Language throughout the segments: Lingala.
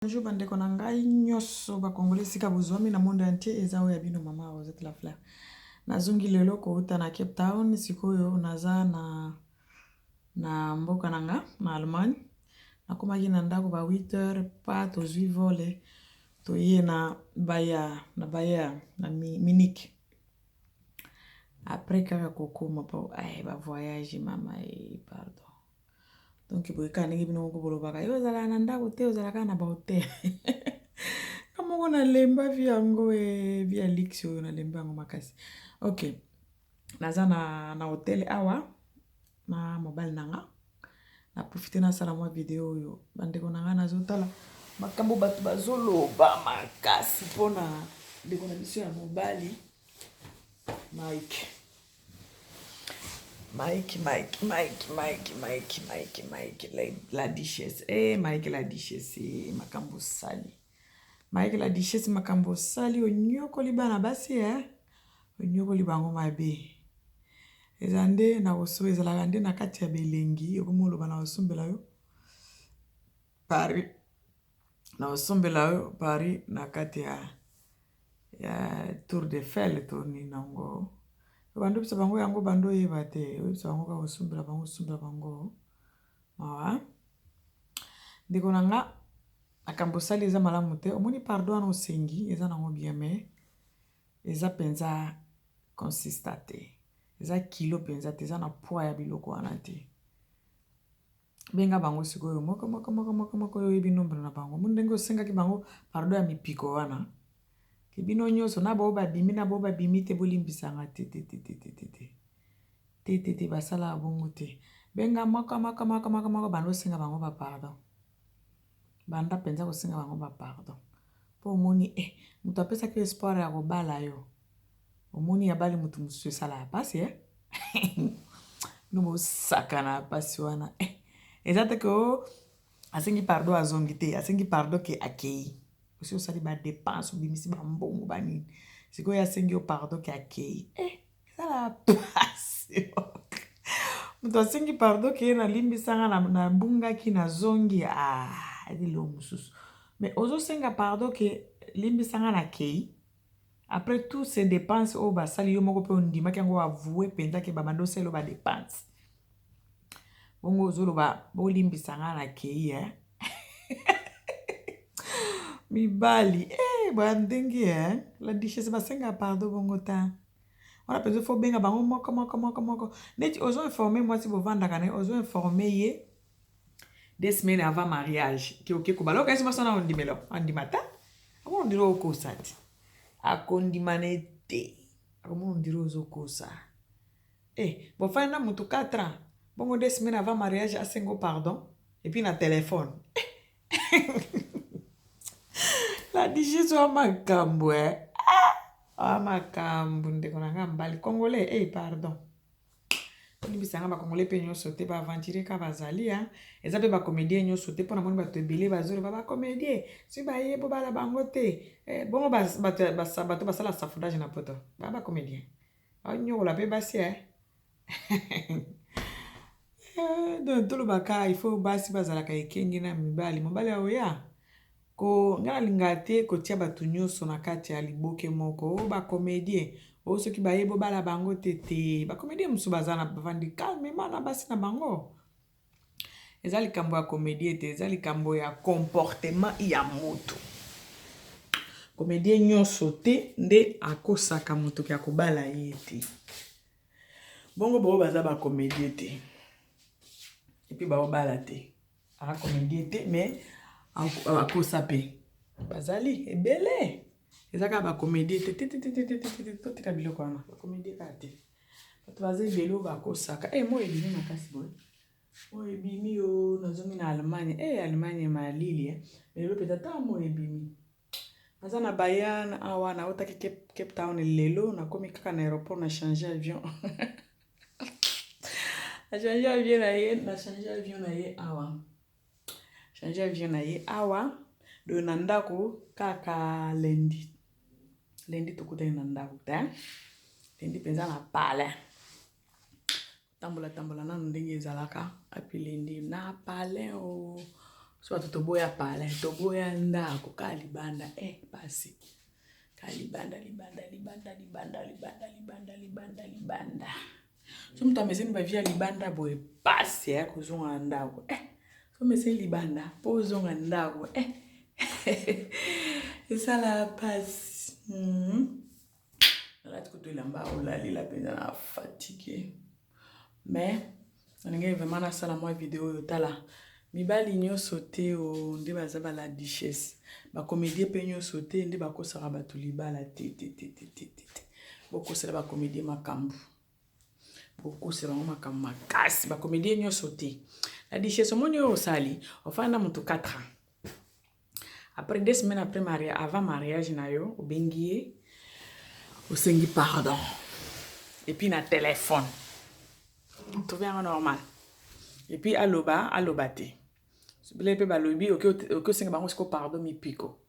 Bonjour bandeko na ngai nyonso bakongoli esika bozwami na monde entier, eza oyo ya bino mama Rosette La Fleur. Nazongi lelo kouta na Cape Town, sikoyo naza na mboka na nga na Allemagne. Nakomaki na ndako ba 8 heures pa tozwi vole toye na Baya na Baya na Munich. Après kaka kokoma po ay ba voyage mama eh, pardon. Donc boye kaka ndenge bino moko bolobaka, yo ozalaka na ndako te, ozalaka na bahotel. Nga moko nalemba vie yango e vie ya luxe oyo, nalemba yango makasi. Ok, naza na hotel awa na mobali na nga. Na profite nasala mwa video oyo, bandeko na nga, nazotala makambo bato bazoloba makasi mpona ndeko na biso ya mobali Mike. Mike, Mike, Mike, Mike, Mike, Mike, Mike, la duchesse. Eh, Mike la duchesse, eh, makambo osali. Mike la duchesse, makambo osali, onyokoli bana basi, eh? Onyokoli bango mabe. Eza nde na koso, ezalaka nde na kati ya belengi, okomi oloba na kosombela yo Paris. Na kosombela yo Paris na kati ya Tour de Eiffel to nini yango. Bando oyebisa bango yango, bando oyeba te, oyebisa bango kaka osombela bango, osombela bango. Mawa ndeko na nga, makambo osali eza malamu te. Omoni, pardon wana osengi eza nango bien, mais eza mpenza consistant te, eza kilo mpenza te, eza na poids ya biloko wana te. Benga bango sikoyo moko moko moko moko moko, oyo oyebi nombre na bango. Omoni ndenge osengaki bango pardon ya mipiko wana, ke bino nyonso na bao babimi, na bao babimi te, bolimbisanga te, te, te, te, te, te, te, te, te, te. Basalaka bongo te. Benga moko moko moko moko moko, banda osenga bango bapardon, banda mpenza kosenga bango bapardon, mpo omoni eh, moto apesaki espoir ya kobala yo, omoni abali moto mosusu, esalaka mpasi eh? No bosakana mpasi wana eh. Eza te ke o asengi pardon azongi te, asengi pardon ke akei, osi osali badépenses, obimisi bambongo banini, sikoyo asengi yo pardon ke akei eh, esalaka mpasi. Moto asengi pardon ke nalimbisanga, nabungaki, nazongi, ah, eloko mosusu. Mais ozosenga pardon ke limbisanga, nakei, après tous ces dépenses oyo basali yo moko mpe ondimaki yango, avoue mpenza ke babanda osala yo badépenses bongo, ozoloba bolimbisa nga, nakei eh? Mibali eh, boya ndenge eh? La duchesse, basenga pardon bongo ta wana mpenza, faut obenga bango moko moko moko moko. Neti ozo informe mwasi bovandaka na ye, ozo informe ye 2 semaines avant mariage ke oke kobala, okasi mwasi wana ondimela, andima ta, akomona ondire okosa te, akondima na ye te, akomona ondire ozokosa. Eh, bofandi na motu 4 ans bongo, 2 semaines avant mariage asengo pardon, et puis na téléphone. La duchesse wa makambo eh. Ah, makambo ndeko na nga mbali congolais eh, pardon, olimbisanga bacongolais mpe nyonso te, baaventurier ka bazali a eza mpe bacomédien nyonso te, mpo namoni bato ebele bazoloba bacomédien soki baye bobala bango te eh, bongo bato basala safudage na poto baa bacomédien, banyokola mpe basi eh. Donc tolobaka, il faut basi bazalaka ekenge na mibali. Mobali aoya ko, ngai nalingaka te kotia bato nyonso na kati ya liboke moko, oyo bacomédien oyo soki baye bobala bango te. Te, bacomédien mosusu baza na bavandi calmement na basi na bango. Eza likambo ya comédien te, eza likambo ya comportement ya moto. Comédien nyonso te nde akosaka moto ya kobala ye te. Bongo bao baza bacomédien te et puis baobala te, aka comédien te mais akosa mpe, bazali ebele. Eza kaka bacomédien te, te, te, te, te, te, te. Totika biloko wana, bacomédien kaka te, bato baza ebele oyo bakosaka. E moi ebimi makasi boye, oyo ebimi yo, nazongi na Allemagne e Allemagne malili e lelo mpenza, ta moi ebimi. Naza na Bayern awa, nautaki Cape Town lelo, nakomi kaka na aéroport, na change avion, na change avion na ye, na change avion na ye awa, change avion na ye awa. Donc na ndako kaka lundi, lundi tokutani na ndako te, lundi mpenza na palin, tambola tambola nanu ndenge ezalaka, api lundi na palin o. So bato toboya palin, toboya ndako, kaka libanda. Eh, pasi. Kaka libanda, libanda, libanda, libanda, libanda, libanda, libanda, libanda. So moto ameseni ba vie ya libanda boye pasi ya kozonga na ndako. Eh, so meseni libanda mpo ozonga ndako. Eh, esala pasi. Nalati kutu elamba olalela mpenza na fatigue. Mais nalingi vraiment nasala mwa video oyo. Tala, mibali nyonso te o nde baza ba la duchesse, bacomédien mpe nyonso te nde bakosaka bato libala te te te te te te te. Bokosela bacomédien makambo, bokosela bango makambo makasi, bacomédien nyonso te. La duchesse, omoni oyo osali, ofanda na moto 4 ans, après 2 semaines après mariage, avant mariage na yo, obengi ye, osengi pardon, et puis na téléphone, trouve yango normal? Et puis aloba aloba te, bile mpe balobi oke osenga bango siko pardon mipiko,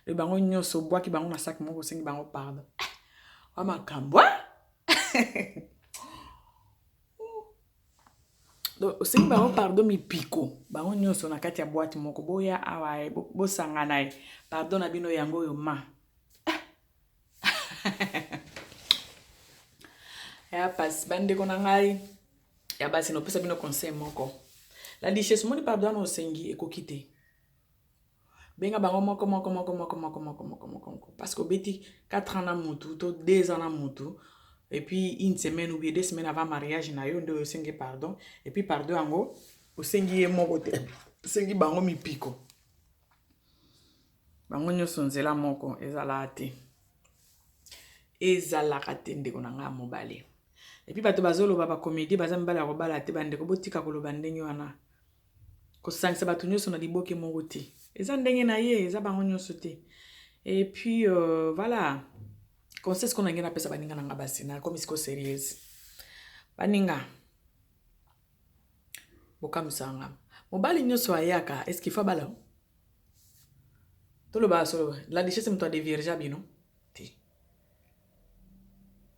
lobi bango nyonso, obwaki bango na saki moko, osengi bango pardon wa makambo. Donc osengi bango pardon mipiko, bango nyonso na kati ya boîte moko, boya awa ye, bosangana ye, pardon na bino yango oyo ma ya pasi. Bandeko na ngai ya basi, nopesa bino conseil moko. La duchesse, omoni pardon wana osengi ekoki te. Benga bango moko moko moko moko moko moko moko moko moko, parce que obeti 4 ans na mutu to 2 ans na mutu, et puis une semaine ou bien 2 semaines avant mariage na yo nde osengi pardon. Et puis pardon yango osengi ye moko te, osengi bango mipiko, bango nyonso nzela moko. Ezalaka te, ezalaka te, ndeko na ngai ya mobali. Et puis bato bazoloba bacomédie baza mibali ya kobala te. Bandeko, botika koloba ndenge wana, kosangisa bato nyonso na liboke moko te. Eza ndenge na ye, eza bango nyonso te. Et puis voilà, conseil sikoyo na ngai napesa baninga na nga basi, nakomi sikoyo sérieuse. Baninga, bokamwisaka nga. Mobali nyonso ayaka, est ce qu'il faut abala? Toloba solo, la duchesse moto adévierger bino te.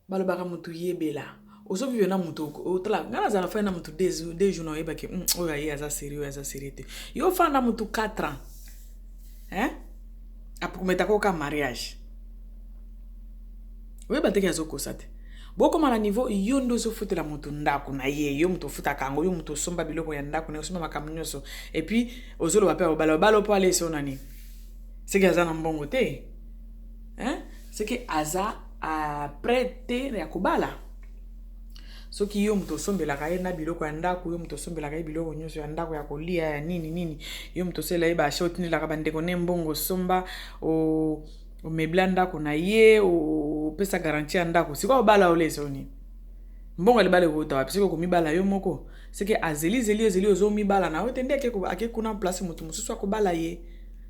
Balobaka motu yebela ozovivre na motu. Otala, ngai nazala fai na motu 2 jours, na oyebaki oyo aye aza sérieux, oyo aza sérieux te. Yo ofanda na motu 4 ans, hein? Aprometaka oka mariage, oyeba teke azokosa te. Bokóma na niveau yo nde ozofutela motu ndako na ye, yo moto ofutaka yango, yo moto osomba biloko ya ndako na ye, osomba makambo nyonso, et puis ozoloba mpe obala obala mpo alesa yo na nini? Seke aza na mbongo te, hein? Seke aza prêt te ya kobala. Soki yo moto osombelaka ye na biloko ya ndako, yo moto osombelaka ye biloko nyonso ya ndako, ya kolia, ya nini nini, yo moto osala ye baachat, otindelaka bandeko ne mbongo, osomba, omeubler ndako na ye, opesa garantie ya ndako, sikoyo obala, olesa yo nini? Mbongo ya libala ekouta wapi soki okomibala yo moko? Seke azelizeli, ezeli ozomibala na yo te, nde ake kuna place moto mosusu akobala ye.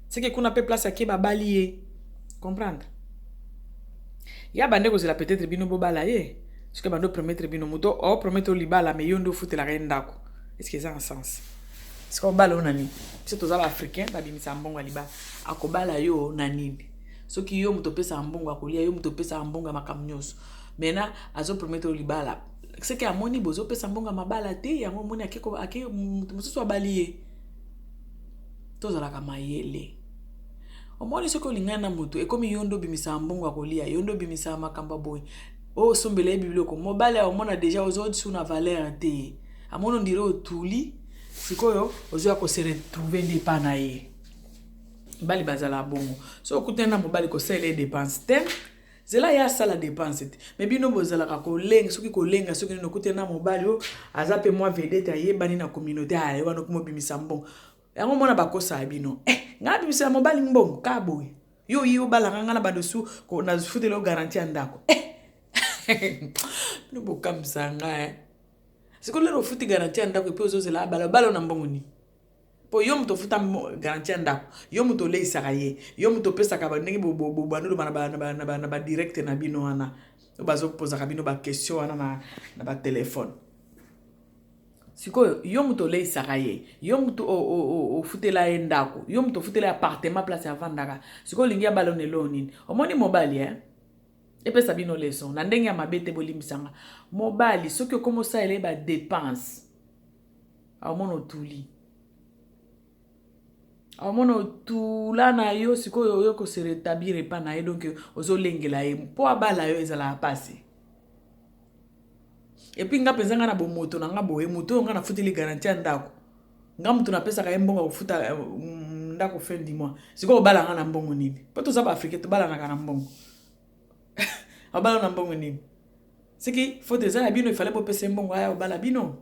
Seke kuna mpe place ake babali ye, comprendre ya bande kozela peut-être bino bobala ye. Soki bando promettre bino, moto opromettre libala, mais yo nde ofutelaka ye ndako, est-ce eza na sens? Sika obala yo na nini? Biso toza baafricain, babimisa mbongo ya libala. Akobala yo na nini soki yo moto opesaka mbongo ya kolia, yo moto opesaka mbongo ya makambo nyonso? Maintenant azopromettre yo libala, seke amoni bozopesa mbongo ya mabala te, yango omoni ake moto mosusu abali ye. Tozalaka mayele. Omoni, soki olingani na motu, ekomi yo nde obimisaka mbongo ya kolia, yo nde obimisaka makambo ya boye, oyo osombela ye biloko, mobali omona déjà ozodisu na valeur te, amoni on dirait otuli. Sikoyo ozwa kose retrouver nde epa na ye. Mibali bazala bongo. Soki okutani na mobali, kosalela ye dépense te, zela ye asala dépense te. Mais bino bozalaka kolenga, soki kolenga, soki nini, okutani na mobali oyo aza mpe mwa vedette, ayebani na communauté, aye wana okoma obimisa mbongo. Yango mona bakosaka bino. Eh, ngai abimisela mobali mbongo ka boye, yo ye obalanga ngai na badosu, nazofutela yo garantie ya ndako. Eh, bino bokamwisa ngai. Eh. Sikoyo lelo ofuti garantie ya ndako, et puis ozozela abala, obala na mbongo nini? Mpo yo moto ofuta garantie ya ndako, yo moto oleisaka ye, yo moto opesaka, ndenge bandoloba na badirect na bino wana, oyo bazopozaka bino baquestion wana na batelefone. Sikoyo yo moto oleisaka ye, yo moto ofutela ye ndako, yo moto ofutela ye appartement place avandaka, sikoyo olingi abala na eloo nini? Omoni mobali, eh? Epesa bino leçon na ndenge ya mabe te, bolimbisanga. Mobali, soki okómi osalela ye badépense, aomona otuli. Omona otula na yo sikoyo oyo ko se rétablir epa na ye, donc ozolengela ye mpo abala yo, ezalaka mpasi. Et puis nga mpenza, nga na bomoto na nga boye, moto oyo nga nafuteli garantie ya ndako, nga moto napesaka ye mbongo ya kofuta ndako fin du mois, sikoyo obala nga na mbongo nini? Mpo toza baafricain, tobalanaka na mbongo. Obala na mbongo nini? Soki faute eza ya bino, ifale bopesa ye mbongo aya obala bino.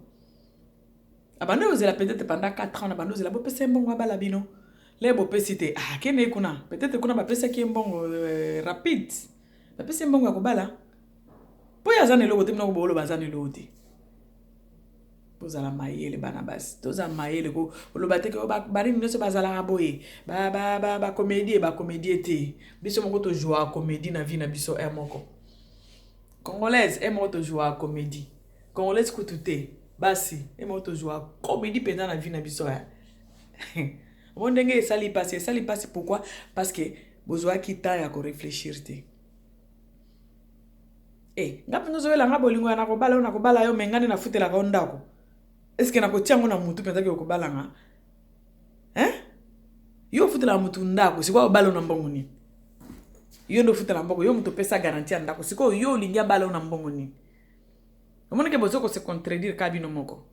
Abandi ozela peut-être pendant 4 ans, na bandi ozela bopesa ye mbongo abala bino. Le bopesi te, ah, akende ye kuna, peut-être kuna bapesaki ye mbongo rapide, bapesi ye mbongo ya kobala, mpo ye aza na eloko te. Bino boloba aza na eloko te. Tozala mayele, bana basi, tozala mayele. Koloba te banini nyonso bazalaka boye, bacomédie, bacomédie te. Biso moko tozwaka comédie na vie na biso. E moko congolaise, e moko tozwaka comédie congolaise kutu te. Basi, e moko tozwaka comédie mpenza na vie na biso. Ya mo ndenge esali mpasi, esali mpasi. Pourquoi? Parce que bozwaki temps ya koréfléchir te. E nga mpenza ozoyela nga bolingo ya nakobala yo, nakobala yo, me nga nde nafutelaka yo ndako. Est-ce nakotia yango na mutu mpenza ke okobala nga, hein? Yo ofutelaka mutu ndako, sikoyo obala yo na mbongo nini? Yo nde ofutela mbongo, yo moto opesa garantie ya ndako, sikoyo yo olingi abala yo na mbongo nini? Omoni ke bozo kose contredire ka bino moko.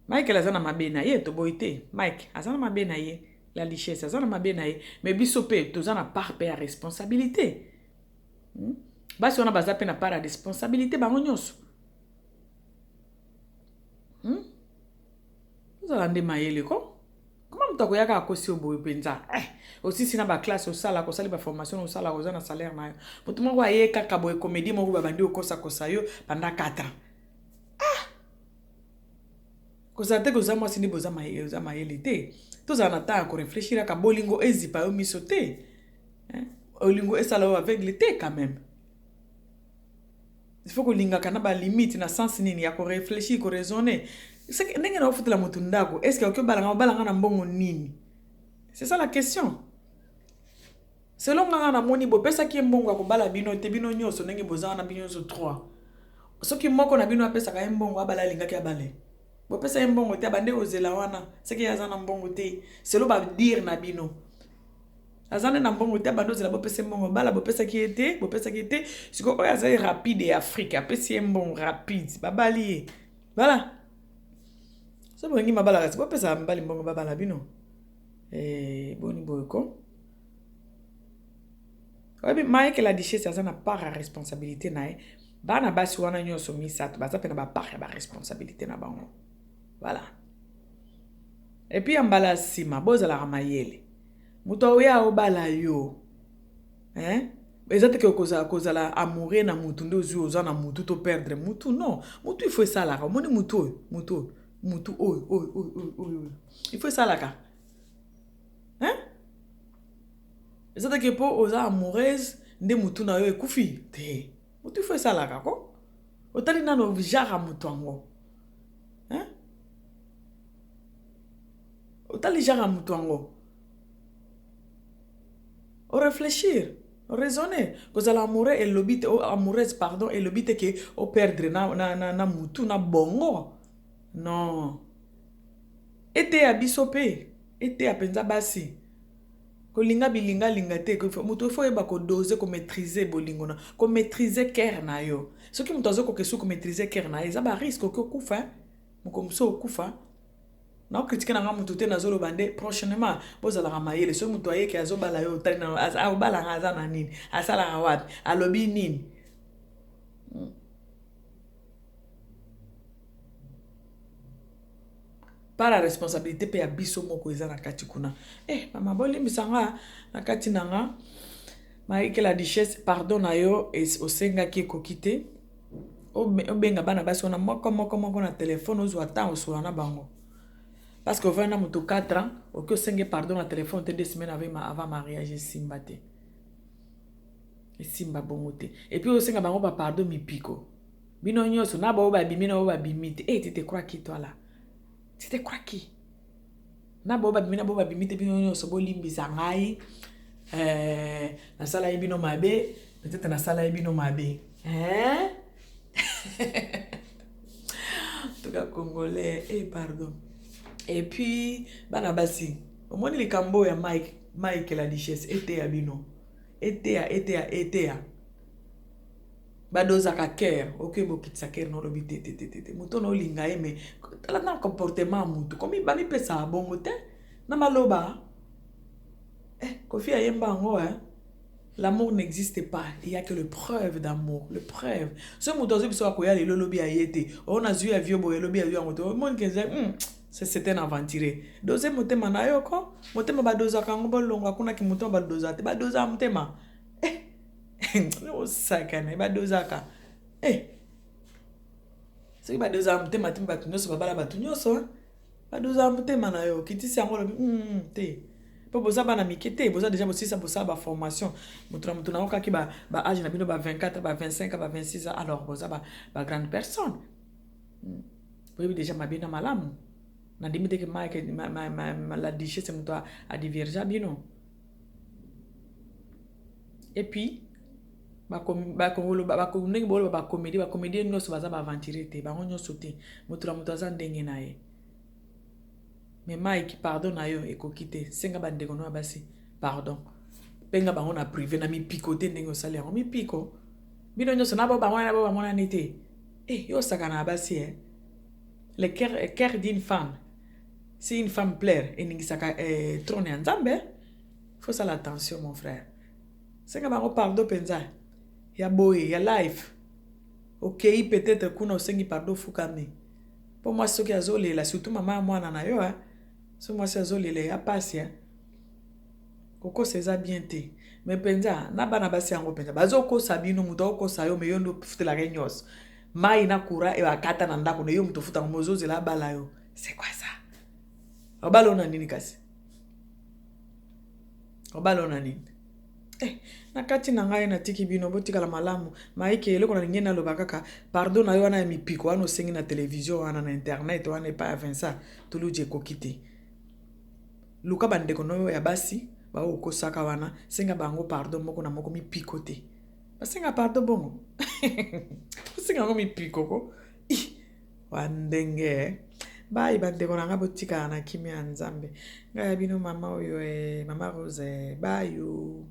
Michael aza na mabe na ye, toboyi te. Mike aza na mabe na ye, la duchesse aza na mabe na ye, mais biso mpe toza na part mpe ya responsabilité, Basi wana baza mpe na part ya responsabilité bango nyonso, Ozala nde mayele ko. Koma moto akoyaka akosi yo boye mpenza, osisi na baclasse, osalaka, osali baformation, osalaka, oza na salaire na yo, moto moko aye kaka boye, comédie moko babandi okosakosa yo pendant 4 ans. Ah, kozala te koza mwasi nde boza oza mayele te. Tozala na temps ya koréfléchir aka. Bolingo ezipa yo miso te, olingo esala yo aveugle te. Quand même, il faut kolingaka na balimite, na sens nini ya koréfléchir, koraisonner ndenge na ofutela motu ndako. Est ce que oki obalanga, obalanga na mbongo nini? C'est ça la question. Selon nganga namoni, bopesaki ye mbongo ya kobala bino te. Bino nyonso ndenge boza wana, bino nyonso 3, soki moko na bino apesaka ye mbongo abala, alingaki abale. Bopesa ye mbongo te, abande kozela wana. Soki ye aza na mbongo te, selon badire na bino, aza nde na mbongo te, abandi ozela bopesa ye mbongo bala. Bopesaki ye te, bopesaki ye te. Sikoyo oyo azali rapide ya Afrique apesi ye mbongo rapide, babali ye. Voilà. So bolingi mabala, kasi bopesaka mibali mbongo babala bino. Boni boye ko? Oyebi, Mike la duchesse aza na part ya responsabilité na ye. Bana basi wana nyonso misato baza mpe na bapart ya baresponsabilité na bango. Voilà. Et puis ya mbala nsima, bozalaka mayele. Moto oya obala yo, hein? Eza te ke kozala amoureux na mutu nde ozwi, oza na mutu to perdre mutu. Non, mutu il faut esalaka. Omoni mutu oyo, mutu oyo, mutu oyo oyo oyo oyo oyo, il faut esalaka, hein? Eza te ke mpo oza amoureuse nde mutu na yo ekufi te. Mutu il faut esalaka ko. Otali nano genre ya moto yango, hein? Otali genre ya moto yango, oréfléchir, oraisonner. Kozala amoureux elobi te, amoureuse pardon, elobi te ke operdre na mutu na bongo. Non, eteya biso mpe, eteya mpenza basi. Kolinga bilingalinga te. Moto ifo oyeba kodoser, komaîtriser bolingo na komaîtriser cœur na yo. Soki moto azokoka esu komaîtriser cœur na ye, eza barisque, oki okufa moko mosusu, okufa. Naocritiquer na nga motu te, nazoloba nde prochainement bozalaka mayele. Soki moto ayeke azobala yo, otali na obalanga aza na nini, asalaka wapi, alobi nini. Par la responsabilité mpe ya biso moko eza na kati kuna. Mama, bolimbisa nga na kati na nga. Maike la duchesse, pardon na yo osengaki ekoki te. Obenga bana basi wana moko moko moko na telefone, ozwa temps osola na bango, parce que ovandi na moto 4 ans, oki osenge pardon na telefone te 2 semaines avant mariage. Esimba te, esimba bongo te. Et puis osenga bango bapardon mipiko, bino nyonso na bao babimi, na bao babimi te. Tu te crois qui, toi là? Tu te crois qui? Na bao babimi, na bao babimi te, bino nyonso bolimbisa ngai, nasala ye bino mabe, peut-être nasala ye bino mabe, hein? En tout cas, congolais, pardon. Et puis bana basi. Omoni likambo oyo ya Mike, Mike la Duchesse, eteya bino, eteya, eteya, eteya. Badozaka cœur. Oke, bokitisa cœur na olobi te, te, te, te, te. Moto na olinga ye, mais tala na comportement ya motu komi bamipesaka bongo te na maloba. Eh, Kofi ayemba yango, eh? L'amour n'existe pas, il y a que le preuve d'amour, le preuve. So moto azwi biso, akoya lelo, olobi aye te, oyo nazwi ya vieux boye, elobi azwi yango te, omoni ke c'est un aventurier. Dose motema na yo ko, motema badozaka yango. Bolongwa kunaki, motema badozaka te, badozaka motema. Eh, osakana, badozaka. Eh, soki badozaka motema te, bato nyonso babala, bato nyonso badozaka motema na yo. Kitisi yango, olobi te, mpo boza bana mike te, boza déjà bosilisa, bosala baformation. Moto na moto nango kaki baâge na bino, ba 24, ba 25, ba 26 ans, alors boza bagrande personne, boyebi déjà mabe na malamu. Nandimi teke Mike la Duchesse moto adiviergea bino. Et puis ndenge boloba bacomédie, bacomédie nyonso baza baaventurier te, bango nyonso te. Moto na moto aza ndenge na ye. Mais Mike, pardon na yo ekoki te. Senga bandeko no ya basi pardon, benga bango na privé, na mipiko te. Ndenge osali yango mipiko, bino nyonso na bo bango na bo bamonani te. Eh, yo osaka na basi, eh? Le cœur d'une femme, si une femme pleure, eningisaka trône ya Nzambe. Faut sala attention, mon frère. Senga bango pardon mpenza ya boye ya life. Okei peut-être kuna, osengi pardon, ofukami, mpo mwasi soki azolela, surtout mama ya mwana na yo, eh? So mwasi azolela, ya pasi, eh? Kokosa eza bien te. Mais mpenza na bana basi yango mpenza bazokosa bino. Moto akokosa yo, mais yo nde ofutelaka ye nyonso, mai na courant akata na ndako na yo, moto ofutaka mo, ozozela abala yo. C'est quoi ça? Obala oyo na nini? Kasi obala oyo na nini? Eh, na kati na ngai natiki bino, botikala malamu. Maike, eloko nalingi naloba kaka, pardon na yo wana ya mipiko wana osengi na televizio wana, na internet wana, epai ya Vincent Toluji, ekoki te. Luka bandeko na oyo ya basi baokosaka wana, senga bango pardon moko na moko, mipiko te. Basenga pardon bongo, osenga yango mipiko ko wa ndenge. Bai, bandeko na ngai, botikala na kimia ya Nzambe. Ngai ya bino mama oyo, mama Rose. Bayo.